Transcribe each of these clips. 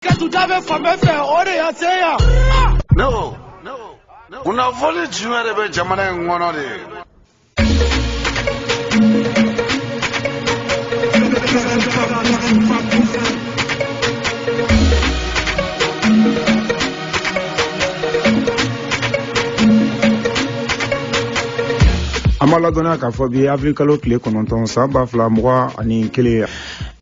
Katuda bɛ fan bɛɛ fɛ, o de y'an se yan. Ne ko, kunnafoni jumɛn de bɛ jamana in kɔnɔ de? An b'a ladɔnniya k'a fɔ bi avril kalo tile 9 san 2021,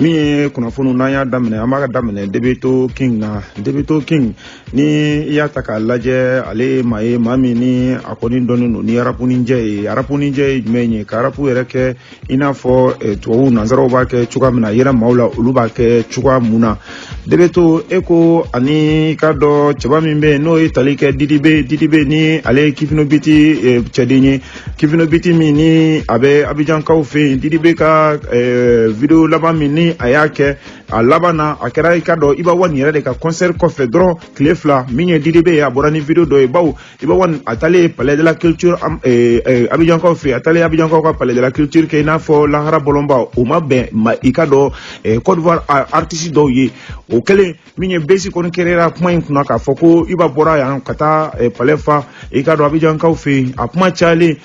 min ye kunnafoniw n'an y'a daminɛ, an b'a daminɛ Debito King na. Debito King, ni i y'a ta k'a lajɛ, ale ye maa ye, maa min ni a kɔni dɔnnen don ni arapuninjɛ ye. Arapuninjɛ ye jumɛn ye? Ka arapu yɛrɛ kɛ i n'a fɔ tubabuw nansaraw b'a kɛ cogoya min na, yɛrɛ maaw la olu b'a kɛ cogoya mun na. Debito e ko ani k'a dɔn cɛba min bɛ yen n'o ye tali kɛ Didibe. Didibe ni ale ye Kifino Biti cɛden ye, Kifino Biti min ni a bɛ Abijankaw fɛ yen. Didibe ka video laban min ni a y'a kɛ, a laban na a kɛra i ka dɔn Iba One yɛrɛ de ka concert kɔfɛ dɔrɔn tile 2, min ye Didibe ye, a bɔra ni video dɔ ye. Bawo Iba One a taalen Palais de la Culture Abijankaw fɛ, a taalen Abijankaw ka Palais de la Culture kɛ i n'a fɔ lahara bɔlɔnba, o ma bɛn ma i ka dɔn Côte d'Ivoire artiste dɔw ye. O kɛlen min ye besi kɔni kɛra kuma in kunna k'a fɔ ko Iba bɔra yan ka taa palais fa i ka dɔn Abijankaw fɛ yen, a kuma cayalen.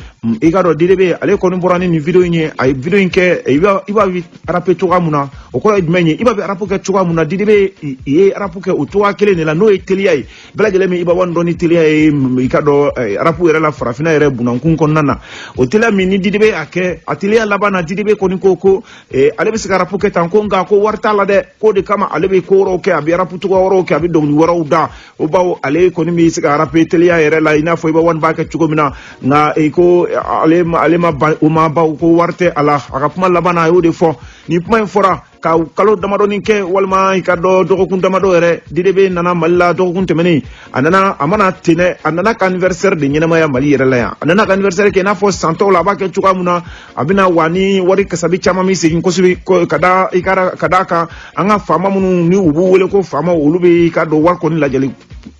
I ka dɔn Didibe ale kɔni bɔra ni nin video in ye. A ye video in kɛ Iba bɛ rappe cogoya mun na, o kɔrɔ ye jumɛn ye? Iba bɛ rappe kɛ cogoya mun na, Didibe ye rappe kɛ o cogoya kelen de la, n'o ye teliya ye. Bɛɛ lajɛlen min Iba One dɔn ni teliya ye, i ka dɔn rappe yɛrɛ la farafinna yɛrɛ bunankun kɔnɔna na, o teliya min ni Didibe y'a kɛ, a teliya laban na Didibe kɔni ko ko ale bɛ se ka rapu kɛ tan, ko nka ko wari t'a la dɛ, k'o de kama ale bɛ ko wɛrɛw kɛ, a bɛ rapu cogoya wɛrɛw kɛ, a bɛ dɔnkili wɛrɛw da. O bawo ale kɔni bɛ se ka rape teliya yɛrɛ la i n'a fɔ Iba One b'a kɛ cogo min na, nka ko ale ma ban o ma, bawo ko wari tɛ a la. A ka kuma laban na a y'o de fɔ. Nin kuma in fɔra ka kalo damadɔni kɛ, walima i ka dɔn dɔgɔkun damadɔ yɛrɛ, Didibe nana Mali la dɔgɔkun tɛmɛnen. A nana, a mana ten dɛ, a nana ka anniversaire de ɲɛnamaya Mali yɛrɛ la yan. A nana ka anniversaire kɛ i n'a fɔ san tɔw la a b'a kɛ cogoya min na. A bɛna wa ni wari kasabi caman min segin kosɛbɛ ka da i ka d'a kan an ka faama minnu ni u b'u wele ko faamaw, olu bɛ i ka dɔn wari kɔni lajɛli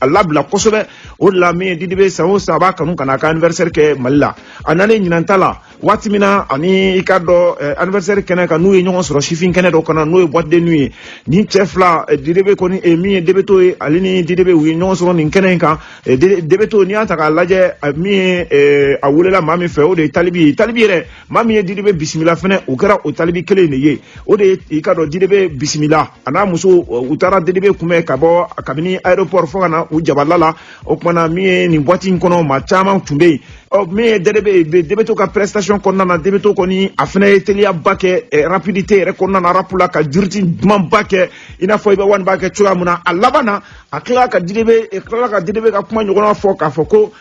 a labila kosɛbɛ. O de la min ye Didibe san o san a b'a kanu ka na a ka anniversaire kɛ Mali la. A nalen ɲinan ta la, waati min na ani i ka dɔn anniversaire kɛnɛ kan, n'u ye ɲɔgɔn sɔrɔ sifin kɛnɛ dɔ kɔnɔ, n'o ye boîte de nuit ye, nin cɛ fila Didibe kɔni, min ye Debeto ye, ale ni Didibe u ye ɲɔgɔn sɔrɔ nin kɛnɛ in kan. Debeto, n'i y'a ta k'a lajɛ, min ye a welela maa min fɛ, o de ye Talibi ye. Talibi yɛrɛ, maa min ye Didibe bisimila fɛnɛ, o kɛra o Talibi kelen de ye. O de ye i ka dɔn Didibe bisimila, a n'a muso u taara Didibe kunbɛn ka bɔ kabini aéroport fo ka na u jabala la. O tuma na min ye nin boîte in kɔnɔ, maa caman tun bɛ yen. Ɔ min ye Didibe, Debeto ka prestation kɔnɔna na, Debeto kɔni a fana ye teliyaba kɛ, rapidité yɛrɛ kɔnɔna na rap la, ka juruti dumanba kɛ i n'a fɔ Iba One b'a kɛ cogoya min na. A laban na a tilala ka Didibe tilala ka Didibe ka kuma ɲɔgɔnna fɔ k'a fɔ ko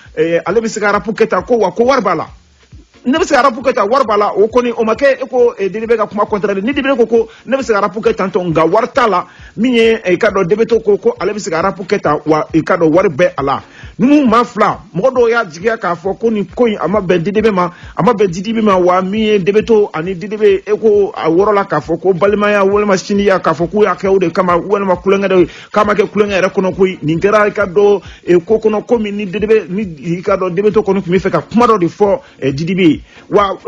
ale bɛ se ka rap kɛ tan, ko wa ko wari b'a la, ne bɛ se ka rap kɛ tan, wari b'a la. O kɔni o ma kɛ e ko Didibe ka kuma contraire. Ni Didibe ko ko ne bɛ se ka rap kɛ tan tɔ, nka wari t'a la, min ye i ka dɔn Debeto ko ko ale bɛ se ka rap kɛ tan, wa i ka dɔn wari bɛ a la. Ninnu maa fila, mɔgɔ dɔw y'a jigiya k'a fɔ ko nin ko in a ma bɛn Didibe ma, a ma bɛn Didibe ma. Wa min ye Debeto ani Didibe, e ko a wɔrɔ la k'a fɔ ko balimaya walima sindiya, k'a fɔ k'u y'a kɛ o de kama, walima kulonkɛ dɔ ye, k'a ma kɛ kulonkɛ yɛrɛ kɔnɔ koyi. Nin kɛra i ka dɔn ko kɔnɔ ko min ni Didibe ni i ka dɔn Debeto kɔni tun bɛ fɛ ka kuma dɔ de fɔ Didibe, wa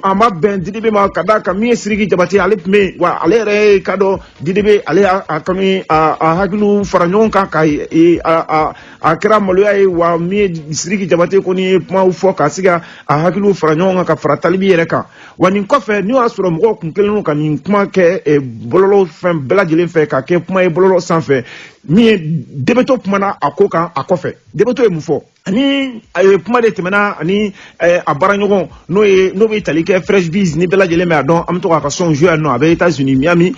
a ma bɛn Didibe ma, ka d'a kan min ye Sidiki Jabate, ale tun bɛ yen, wa ale yɛrɛ ka dɔn Didibe ale y'a kɔni a hakiliw fara ɲɔgɔn kan ka a kɛra maloya ye. Wa min ye Sidiki Jabate kɔni ye kumaw fɔ ka se ka a hakiliw fara ɲɔgɔn kan ka fara Talibi yɛrɛ kan. Wa nin kɔfɛ, n'o y'a sɔrɔ mɔgɔw kun kɛlen don ka nin kuma kɛ bɔlɔlɔ fɛn bɛɛ lajɛlen fɛ, ka kɛ kuma ye bɔlɔlɔ sanfɛ, min ye Debeto kumana a ko kan a kɔfɛ. Debeto ye mun fɔ? Ani a ye kuma de tɛmɛna ani a baaraɲɔgɔn n'o ye n'o bɛ tali kɛ Fresh Biz, ni bɛɛ lajɛlen bɛ a dɔn, an bɛ to k'a ka son jouer yan nɔ, a bɛ États-Unis Miami.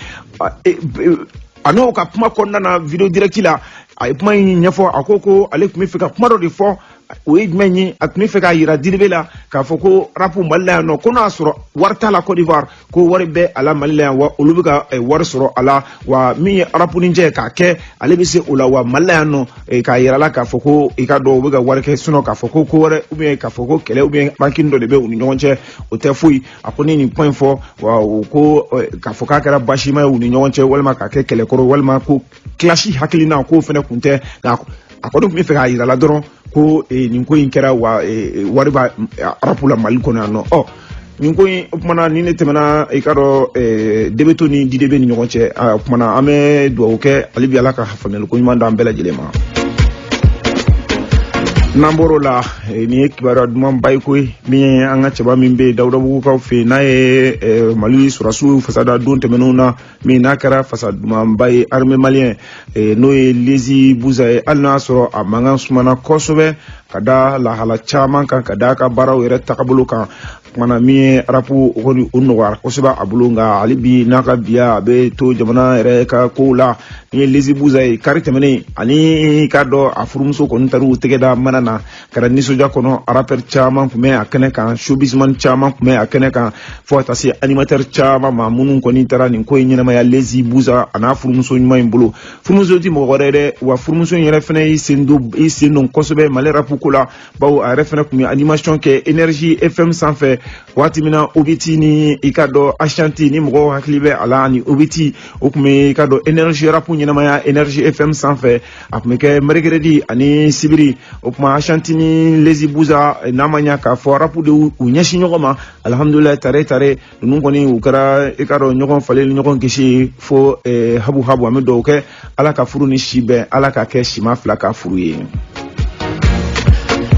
A n'o ka kuma kɔnɔna na, video direct la, a ye kuma in ɲɛfɔ. A ko ko ale tun bɛ fɛ ka kuma dɔ de fɔ. O ye jumɛn ye? A tun bɛ fɛ k'a yira Didibe la k'a fɔ ko rap Mali la yan nɔ, ko n'a y'a sɔrɔ wari t'a la Côte d'Ivoire, ko wari bɛ a la Mali la yan, wa olu bɛ ka wari sɔrɔ a la. Wa min ye rap ni jɛ k'a kɛ, ale bɛ se o la. Wa Mali la yan nɔ, k'a yira la k'a fɔ ko i ka dɔn u bɛ ka wari kɛ, sinon k'a fɔ ko ko wɛrɛ ou bien k'a fɔ ko kɛlɛ ou bien rancune dɔ de bɛ u ni ɲɔgɔn cɛ, o tɛ foyi. A ko ne nin kuma in fɔ, wa o ko k'a fɔ k'a kɛra basima ye u ni ɲɔgɔn cɛ, walima k'a kɛ kɛlɛkɔrɔ, walima ko clash hakilina k'o fana kun tɛ, nka a kɔni tun bɛ fɛ k'a yira la dɔrɔn ko nin ko in kɛra, wa wari b'a rap la Mali kɔnɔ yan nɔ. Ɔ Nin ko in, o kumana, ni ne tɛmɛna, i ka dɔn, Debeto ni Didebe ni ɲɔgɔn cɛ. O kumana, an bɛ dugawu kɛ hali bi, Ala ka faamuyali ko ɲuman d'an bɛɛ lajɛlen ma. N'an bɔr'o la, nin ye kibaruya dumanba ye koyi. Min ye an ka cɛba min bɛ yen Dawudabugukaw fɛ yen, n'a ye Mali sɔrɔdasiw fasada don tɛmɛnenw na, min n'a kɛra fasa dumanba ye armée malien, n'o ye Lezi Buza ye, hali n'a sɔrɔ a mankan sumana kosɛbɛ ka da lahala caman kan, ka da a ka baaraw yɛrɛ tagabolo kan. Kumana, min ye rap, o kɔni o nɔgɔyara kosɛbɛ a bolo, nka hali bi n'a ka biya, a bɛ to jamana yɛrɛ ka kow la. Ni ye Lezi Buza ye, kari tɛmɛnen ani k'a dɔn a furumuso kɔni taar'u tɛgɛ da mana na, kɛra nisɔndiya kɔnɔ. Rappeur caman tun bɛ a kɛnɛ kan, showbizman caman tun bɛ a kɛnɛ kan, fo ka taa se animateur caman ma minnu kɔni taara nin ko in ɲɛnamaya Lezi Buza a n'a furumuso ɲuman in bolo. Furumuso ti mɔgɔ wɛrɛ ye dɛ, wa furumuso in yɛrɛ fɛnɛ y'i sen don, i sen don kosɛbɛ Mali rap ko la, bawo a yɛrɛ fɛnɛ tun bɛ animation kɛ Énergie FM sanfɛ waati min na Obiti ni i ka dɔn Ashanti, ni mɔgɔw hakili bɛ a la, ani Obiti, o tun bɛ i ka dɔn Énergie rap ɲɛnamaya Énergie FM sanfɛ. A tun bɛ kɛ mercredi ani sibiri. O tuma, Ashanti ni Lezi Buza, n'a ma ɲa k'a fɔ rap de u ɲɛsin ɲɔgɔn ma, alihamudulilayi, tare tare ninnu kɔni u kɛra i ka dɔn ɲɔgɔn falen ni ɲɔgɔn gese fo habu habu. An bɛ dugawu kɛ, Ala ka furu ni si bɛn, Ala ka kɛ sima fila ka furu ye.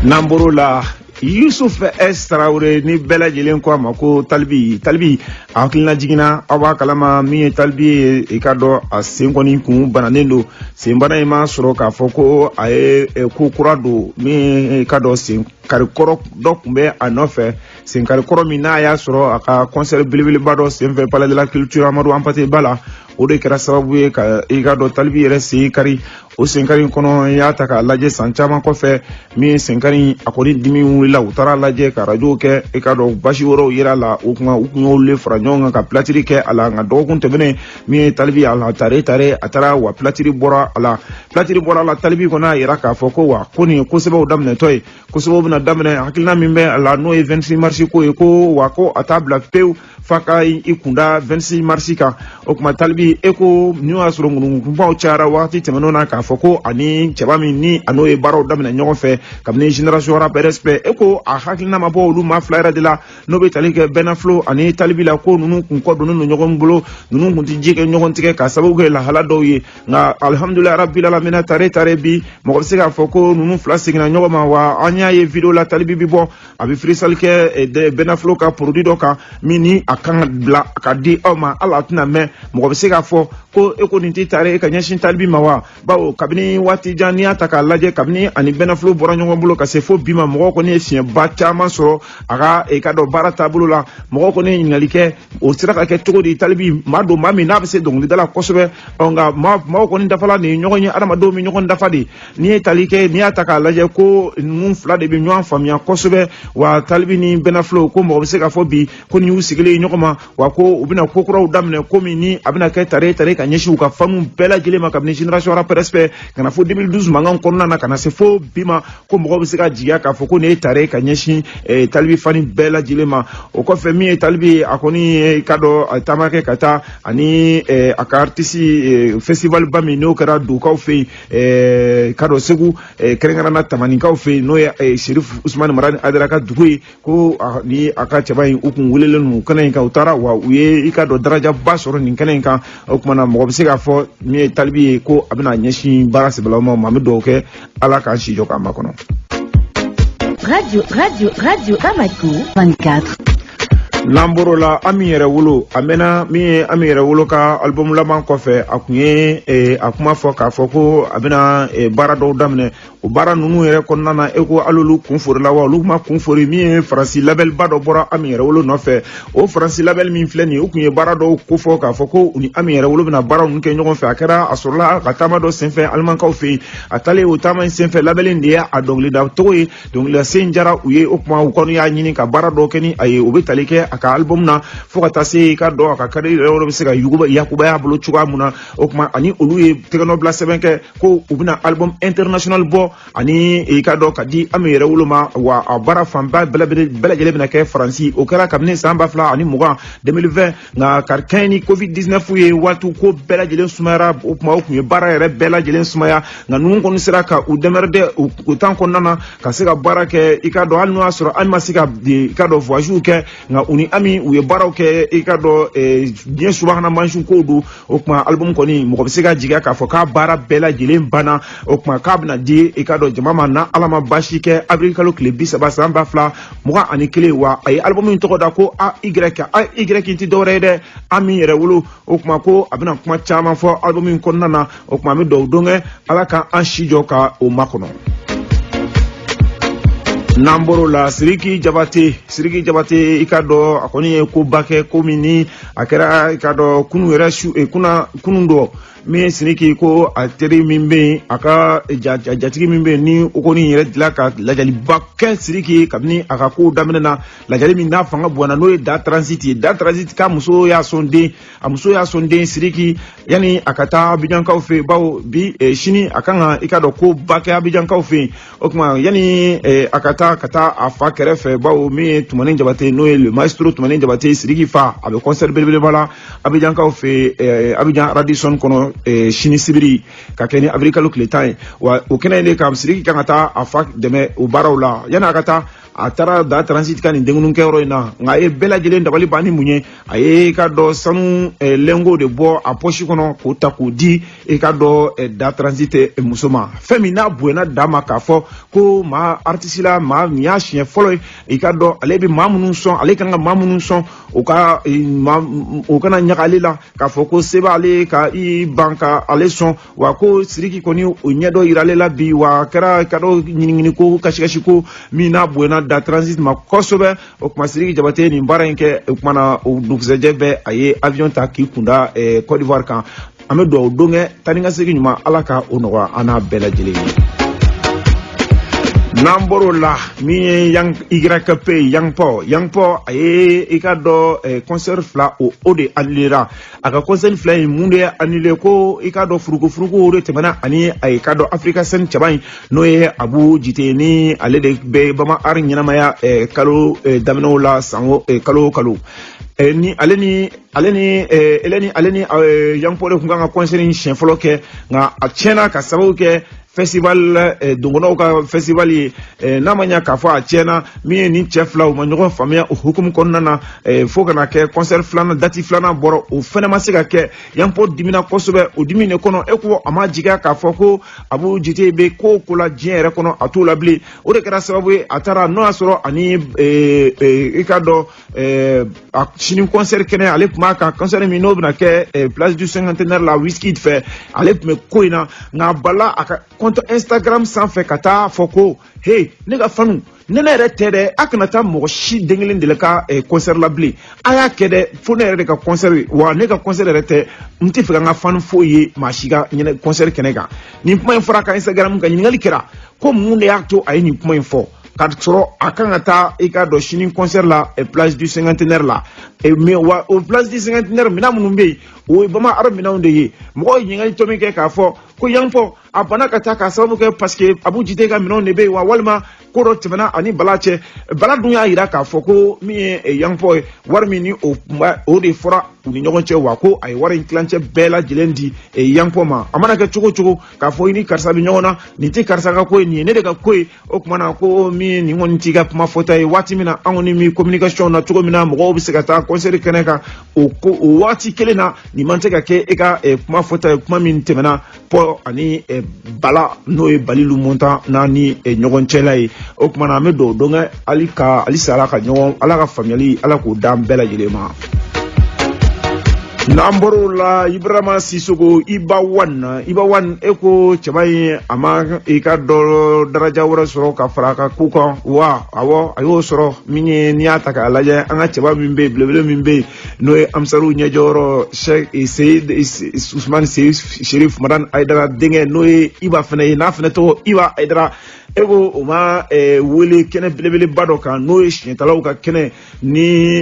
N'an bɔr'o la, Yusuf S Tarawele, ni bɛɛ lajɛlen ko a ma ko Talibi, Talibi a hakilina jiginna. Aw b'a kalama, min ye Talibi ye, i ka dɔn a sen kɔni kun bananen don. Senbana in ma sɔrɔ k'a fɔ ko a ye ko kura don. Min i ka dɔn, sen karikɔrɔ dɔ tun bɛ a nɔfɛ, senkarikɔrɔ min n'a y'a sɔrɔ a ka concert belebeleba dɔ senfɛ Palais de la Culture Amadou Hampâté Ba la, o de kɛra sababu ye ka i ka dɔn Talibi yɛrɛ sen kari. O senkari in kɔnɔ, i y'a ta k'a lajɛ, san caman kɔfɛ, min ye senkari, a kɔni dimi wulila, u taara lajɛ ka rajow kɛ, i ka dɔn basi wɛrɛw yera la. O kuma, u tun y'olu le fara ɲɔgɔn kan ka pilatiri kɛ a la. Nka dɔgɔkun tɛmɛnen, min ye Talibi, a la tare tare a taara wa pilatiri bɔra a la, pilatiri bɔra a la. Talibi kɔni y'a yira k'a fɔ ko wa ko nin ye kosɛbɛw daminɛtɔ ye, kosɛbɛw bɛna daminɛ. Hakilina min bɛ a la, n'o ye 26 mars ko ye, ko wa ko a t'a bila pewu f'a ka i kunda 26 mars kan. O tuma, Talibi, e ko n'o y'a sɔrɔ ŋunuŋunukumaw cayara wagati tɛmɛnenw na k'a fɔ ko ani cɛba min ni a n'o ye baaraw daminɛ ɲɔgɔn fɛ kabini Génération Rap Respect, e ko a hakilina ma bɔ olu maa fila yɛrɛ de la, n'o bɛ tali kɛ Bɛnaflo ani Talibi la, ko ninnu kun kɔ donnen don ɲɔgɔn bolo, ninnu kun tɛ ji kɛ ɲɔgɔn tigɛ k'a sababu kɛ lahala dɔw ye. Nka alihamudulilayi rabbil alamina, tare tare bi mɔgɔ bɛ se k'a fɔ ko ninnu fila seginna ɲɔgɔn ma. Wa an y'a ye video la, Talibi bi bɔ, a bɛ freestyle kɛ Bɛnaflo ka produit dɔ kan min ni a kan ka bila ka di aw ma, hali a tɛna mɛn. Mɔgɔ bɛ se k'a fɔ ko e ko nin tɛ tare ka ɲɛsin Talibi ma wa? Bawo kabini waati jan, n'i y'a ta k'a lajɛ, kabini ani Bɛnaflo bɔra ɲɔgɔn bolo ka se fo bi ma, mɔgɔw kɔni ye fiɲɛba caman sɔrɔ a ka i ka dɔn baara taabolo la. Mɔgɔw kɔni ye ɲininkali kɛ, o sera ka kɛ cogo di? Talibi maa don, maa min n'a bɛ se dɔnkilida la kosɛbɛ. Ɔ nka maaw kɔni dafala nin ɲɔgɔn ye, adamadenw bɛ ɲɔgɔn dafa de. N'i ye tali kɛ, n'i y'a ta k'a lajɛ, ko ninnu fila de bɛ ɲɔgɔn faamuya kosɛbɛ. Wa Talibi ni Bɛnaflo, ko mɔgɔ bɛ se k'a fɔ bi ko nin y'u sigilen ɲɔgɔn ma, wa ko u bɛna ko kuraw daminɛ, ko min ni a bɛna kɛ tare tare ka ɲɛsin u ka faniw bɛɛ lajɛlen ma, kabini Génération Rap Respect ka na fo 2012 mankan kɔnɔna na, ka na se fo bi ma, ko mɔgɔw bɛ se ka jigiya k'a fɔ ko nin ye tare ka ɲɛsin Talibi fani bɛɛ lajɛlen ma. O kɔfɛ, min ye Talibi ye, a kɔni ka dɔn a taama kɛ ka taa ani a ka artiste festival ba min n'o kɛra Dokaw fɛ yen, ka dɔn Segu, kɛrɛnkɛrɛnna Tamaninkaw fɛ yen, n'o ye Serif Usumani Marani Adara ka dugu ye, ko ni a ka cɛba in, u kun welelen don kɛnɛ in kan. U taara wa u ye i ka dɔn darajaba sɔrɔ nin kɛnɛ in kan. O tuma na, mɔgɔ bɛ se k'a fɔ min ye Talibi ye, ko a bɛna ɲɛsin baara sɛbɛlaw ma. An bɛ dugawu kɛ, Ala k'an si jɔ k'an makɔnɔ. Radio, Radio, Radio Bamako 24. N'an bɔr'o la, Ami Yɛrɛ Wolo, a mɛnna. Min ye Ami Yɛrɛ Wolo ka album laban kɔfɛ, a kun ye a kuma fɔ k'a fɔ ko a bɛna baara dɔw daminɛ. O baara ninnu yɛrɛ kɔnɔna na, e ko hali olu kun forila wa olu ma kun fori? Min ye Faransi label ba dɔ bɔra Ami Yɛrɛ Wolo nɔfɛ. O Faransi label min filɛ nin ye, u kun ye baara dɔw kofɔ k'a fɔ ko u ni Ami Yɛrɛ Wolo bɛna baara ninnu kɛ ɲɔgɔn fɛ. A kɛra a sɔrɔla ka taama dɔ senfɛ Alimankaw fɛ yen. A taalen o taama in senfɛ, label in de ye a dɔnkilida cogo ye, dɔnkilida sen jara u ye. O tuma, u kɔni y'a ɲini ka baara dɔw kɛ ni a ye, o bɛ tali kɛ a ka album na, fo ka taa se i ka dɔn a ka carrière yɛrɛ bɛ se ka yuguba yakubaya bolo cogoya mun na. O tuma, ani olu ye tɛgɛnɔbila sɛbɛn kɛ ko u bɛna album international bɔ ani i ka dɔn ka di Ami Yɛrɛ Wolo ma, wa a baara fanba bɛɛ lajɛlen bɛna kɛ Faransi. O kɛra kabini san 2020, 2020. Nka ka kɛɲɛ ni Covid 19 ye, waati ko bɛɛ lajɛlen sumayara. O tuma, o tun ye baara yɛrɛ bɛɛ lajɛlen sumaya. Nka ninnu kɔni sera ka u démerder o temps kɔnɔna na ka se ka baara kɛ. I ka dɔn, hali n'o y'a sɔrɔ hali ma se ka i ka dɔn voyage kɛ, nka u ni ni Ami u ye baaraw kɛ, i ka dɔn diɲɛ subahana mansin kow don. O tuma album kɔni, mɔgɔ bɛ se ka jigiya k'a fɔ k'a baara bɛɛ lajɛlen banna. O tuma k'a bɛna di, i ka dɔn, jama ma, na Ala ma baasi kɛ, avril kalo tile 30 san 2021. Wa a ye album in tɔgɔ da ko AY. AY tɛ dɔwɛrɛ ye dɛ, Ami yɛrɛ wolo. O tuma ko a bɛna kuma caman fɔ album in kɔnɔna na. O tuma an bɛ dugawu don kɛ, Ala ka an si jɔ ka o makɔnɔ. N'an bɔr'o la, Siriki Jabate, Siriki Jabate, i ka dɔn a kɔni ye koba kɛ, ko min ni a kɛra, i ka dɔn, kunu yɛrɛ su kunna kunun dɔ min ye Siriki ko a teri min bɛ yen, a ka jatigi min bɛ yen, ni o kɔni yɛrɛ dila ka lajaliba kɛ Siriki kabini a ka kow daminɛ na, lajali min n'a fanga bonyana, n'o ye Da Transit ye. Da Transit ka muso y'a sɔn den, a muso y'a sɔn den Siriki yanni a ka taa Abijankaw fɛ yen, bawo bi sini a kan ka, i ka dɔn, ko ba kɛ Abijankaw fɛ yen. O tuma yanni a ka taa ka taa a fa kɛrɛfɛ, bawo min ye Tumani Jabate, n'o ye le maestro Tumani Jabate, Siriki fa, a bɛ concert belebeleba la Abijankaw fɛ yen, Abijan Radisson kɔnɔ, sini sibiri ka kɛ ni avril kalo tile 10 ye. Wa o kɛnɛ in de kan, Siriki kan ka taa a fa dɛmɛ o baaraw la. Yanni a ka taa, a taara Da Transit ka nin denkundi kɛyɔrɔ in na, nka a ye bɛɛ lajɛlen dabali ban ni mun ye? A ye i ka dɔn sanu lengo de bɔ a pɔsi kɔnɔ k'o ta k'o di, i ka dɔn, Da Transit muso ma. Fɛn min n'a bonyana Da ma k'a fɔ ko maa artiste la, maa nin y'a siɲɛ fɔlɔ ye, i ka dɔn, ale bɛ maa minnu sɔn, ale kan ka maa minnu sɔn, o ka o kana ɲaga ale la k'a fɔ ko se b'ale ka i ban ka ale sɔn. Wa ko Siriki kɔni o ɲɛ dɔ yira ale la bi. Wa a kɛra ka dɔ ɲiniɲini ko kasikasi ko min n'a bonyana Da Transit ma kosɛbɛ. O tuma Siriki Jabate nin baara in kɛ, o tuma na o dugusɛjɛ bɛɛ a ye avion ta k'i kunda Côte d'Ivoire kan. An bɛ dugawu don kɛ, taa ni ka segin ɲuman, Ala ka o nɔgɔya an n'a bɛɛ lajɛlen ye. N'an bɔr'o la, min ye Yang YP, Yang Paul, Yang Paul, a ye, i ka dɔn, concert fila o de annulera. A ka concert fila in, mun de ye annulé? Ko i ka dɔn furuku furuku o de tɛmɛna ani a ye ka dɔn Africa Sen cɛba in, n'o ye Abu Jite, ni ale de bɛ Bama Art ɲɛnamaya kalo daminɛw la san o kalo o kalo. Ni ale ni ele ni ale ni Yang Paul de tun kan ka concert in siɲɛ fɔlɔ kɛ, nka a tiɲɛna ka sababu kɛ festival donkɔnɔw ka festival ye. N'a ma ɲa k'a fɔ a tiɲɛna, min ye nin cɛ fila u ma ɲɔgɔn faamuya o hukumu kɔnɔna na, fo ka na kɛ concert filanan, date filanan bɔra, o fɛnɛ ma se ka kɛ. Yang Paul dimina kosɛbɛ. O dimi de kɔnɔ, e ko a ma jigiya k'a fɔ ko Abu Jite bɛ ko o ko la diɲɛ yɛrɛ kɔnɔ, a t'o la bilen. O de kɛra sababu ye a taara, n'o y'a sɔrɔ ani i ka dɔn a sini concert kɛnɛ, ale tun b'a kan, concert min n'o bɛna kɛ Place du Cinquantenaire la Wizkid fɛ, ale tun bɛ ko in na. Nka a balila a ka compte Instagram sanfɛ ka taa fɔ ko: "Hey, ne ka fanu, ne ne yɛrɛ tɛ dɛ, a kana taa mɔgɔ si den kelen de ka concert la bilen. A y'a kɛ dɛ fo ne yɛrɛ de ka concert. Wa ne ka concert yɛrɛ tɛ, n tɛ fɛ ka n ka fanu foyi ye maa si ka ɲɛnɛ concert kɛnɛ kan." Nin kuma in fɔra ka Instagram kan. Ɲininkali kɛra ko mun de y'a to a ye nin kuma in fɔ, ka sɔrɔ a kan ka taa, i ka dɔn, sini concert la Place du Cinquantenaire la? Mais wa o Place du Cinquantenaire, minɛn minnu bɛ yen, o ye Bama Art minɛnw de ye. Mɔgɔw ye ɲininkali tɔ min kɛ k'a fɔ ko Yang Paul a banna ka taa k'a sababu kɛ parce que Abu Jite ka minɛnw de bɛ yen wa, walima ko dɔ tɛmɛna ani Bala cɛ. Bala dun y'a yira k'a fɔ ko min ye Yang Paul ye, wari min ni o o de fɔra u ni ɲɔgɔn cɛ, wa ko a ye wari in tilancɛ bɛɛ lajɛlen di Yang Paul ma. A mana kɛ cogo o cogo, k'a fɔ i ni karisa bɛ ɲɔgɔn na, nin tɛ karisa ka ko ye, nin ye ne de ka ko ye. O tuma na ko min nin kɔni t'i ka kuma fɔta ye. Waati min na an kɔni mi communication na cogo min na, mɔgɔw bɛ se ka taa concert kɛnɛ kan, o ko o waati kelen na, nin man tɛ ka kɛ e ka kuma fɔta ye, kuma min tɛmɛna Paul ani Bala, n'o ye Balilu Montan n'a ni ɲɔgɔn cɛla ye. O tuma na an bɛ dugawu don kɛ hali ka halisa Ala ka ɲɔgɔn, Ala ka faamuyali, Ala k'o d'an bɛɛ lajɛlen ma. N'an bɔr'o la, Ibrahima Sisoko, Iba Wan, Iba Wan, e ko cɛba in a ma i ka dɔ daraja wɛrɛ sɔrɔ ka fara a ka ko kan wa? Awɔ, a y'o sɔrɔ. Min ye n'i y'a ta k'a lajɛ, an ka cɛba min bɛ yen, belebele min bɛ yen, n'o ye Ansaru ɲɛjɔyɔrɔ Cheikh Seyid Usman Seyid Sherif Madani Hayidara denkɛ, n'o ye Iba fɛnɛ ye, n'a fɛnɛ tɔgɔ Iba Hayidara, e ko o ma wele kɛnɛ belebeleba dɔ kan, n'o ye siɲɛtalaw ka kɛnɛ ni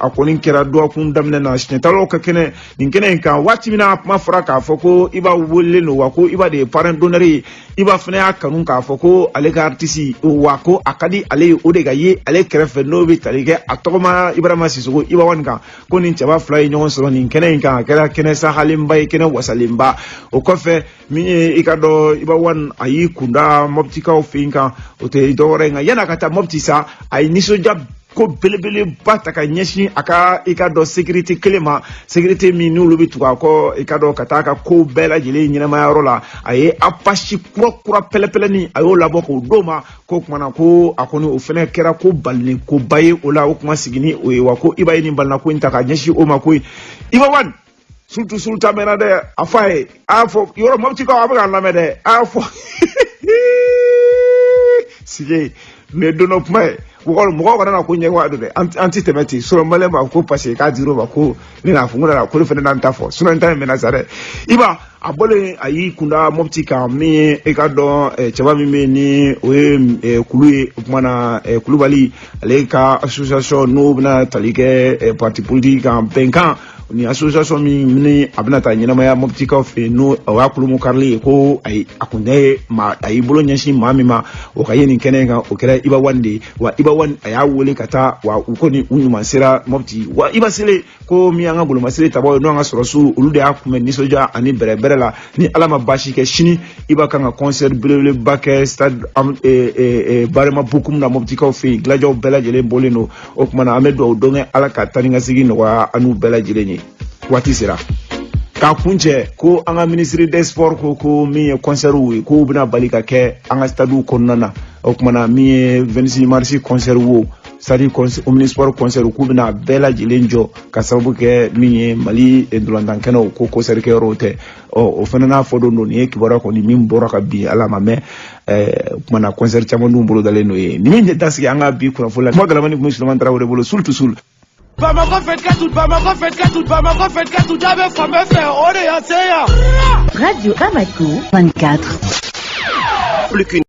a kɔni kɛra dɔgɔkun daminɛ na. Siɲɛtalaw ka kɛnɛ, nin kɛnɛ in kan, waati min na kuma fɔra k'a fɔ ko Iba welelen don, wa ko Iba de ye parrain d'honneur ye, Iba fana y'a kanu k'a fɔ ko ale ka artiste, wa ko a ka di ale ye o de ka ye ale kɛrɛfɛ, n'o bɛ tali kɛ a tɔgɔma Ibrahima Sisoko Iba Wani kan. Ko nin cɛba fila ye ɲɔgɔn sɔrɔ nin kɛnɛ in kan, a kɛra kɛnɛ sahalenba ye, kɛnɛ wasalenba. O kɔfɛ, min ye i ka dɔn Iba Wani, a y'i kunda Mɔpitikaw fɛ yen kan, o tɛ dɔwɛrɛ ye, nka yan'a ka taa Mɔpiti sa, a ye nisɔndiya. Ko belebeleba ta ka ɲɛsin a ka, i ka dɔn, sécurité kelen ma, sécurité min n'olu bɛ tugu a kɔ, i ka dɔn, ka taa a ka kow bɛɛ lajɛlen ɲɛnɛmayayɔrɔ la. A ye Apache kura kura pɛlɛpɛlɛni, a y'o labɔ k'o d'o ma. Ko kumana ko a kɔni o fɛnɛ kɛra ko balini koba ye o la. O kuma sigi ni o ye wa, ko Iba ye nin balina ko in ta ka ɲɛsin o ma koyi. Iba One, surtout sultan mɛnna dɛ. A fɔ a ye, a y'a fɔ yɔrɔ Mɔpitikaw, a bɛ k'an lamɛn dɛ, a y'a fɔ sige nin ye don dɔ kuma ye. Mɔgɔ mɔgɔw kana na ko ɲɛwa don dɛ, an ti tɛmɛ ten. Sinon maliyɛn b'a fɔ ko parce que k'a dir'o ma ko ne n'a fɔ n ko nana ko ne fana n'an ta fɔ. Sinon n ta in mɛnna sa dɛ. Iba a bɔlen, a y'i kunda Mɔpiti kan min ye, i ka dɔn, cɛba min bɛ yen ni o ye kulu ye. O kuma na, Kulubali ale ka association n'o bɛna tali kɛ parti politique kan bɛnkan ni association min ni a bɛna taa ɲɛnamaya Mɔpitikaw fɛ yen, n'o o y'a kulumu karili ye, ko ayi, a kun tɛ maa, a y'i bolo ɲɛsin maa min ma o ka ye nin kɛnɛ in kan, o kɛra Iba One de ye. Wa Iba One a y'a wele ka taa, wa u kɔni u ɲuman sera Mɔpiti. Wa Iba selen, ko min y'an ka golomasiri tabaw ye, n'o an ka sɔrɔsiw, olu de y'a kunbɛn nisɔndiya ani bɛrɛbɛrɛ la. Ni Ala ma baasi kɛ, sini Iba kan ka concert belebeleba kɛ stade Barema Bokum na Mɔpitikaw fɛ yen. Gilajɛw bɛɛ lajɛlen bɔlen don. O tuma na, an bɛ dugawu don kɛ, Ala ka taa ni ka segin nɔgɔya an n'u bɛɛ lajɛlen ye. Waati sera k'a kun cɛ ko an ka ministre des sports ko min ye concert ye, k'o bɛna bali ka kɛ an ka stade kɔnɔna na. O tuma na, min ye 26 mars concert wo, stade omnisport concert, k'u bɛna bɛɛ lajɛlen jɔ ka sababu kɛ min ye Mali ntolantan kɛnɛw ko concert kɛyɔrɔw tɛ. Ɔ, o fana n'a fɔ don don. Nin ye kibaruya kɔni min bɔra ka bin Ala ma mɛn. O tuma na, concert caman dun bolodalen n'o ye. Nin min da sigi an ka bi kunnafoni la, kuma galamani tun bɛ Sulemani Tarawele bolo. Sul to sul. Bamakɔ 24, Bamakɔ 24, Bamakɔ 24, jaabi fan bɛɛ fɛ, o de y'a se yan. Radio Bamako 24. Plus qu'une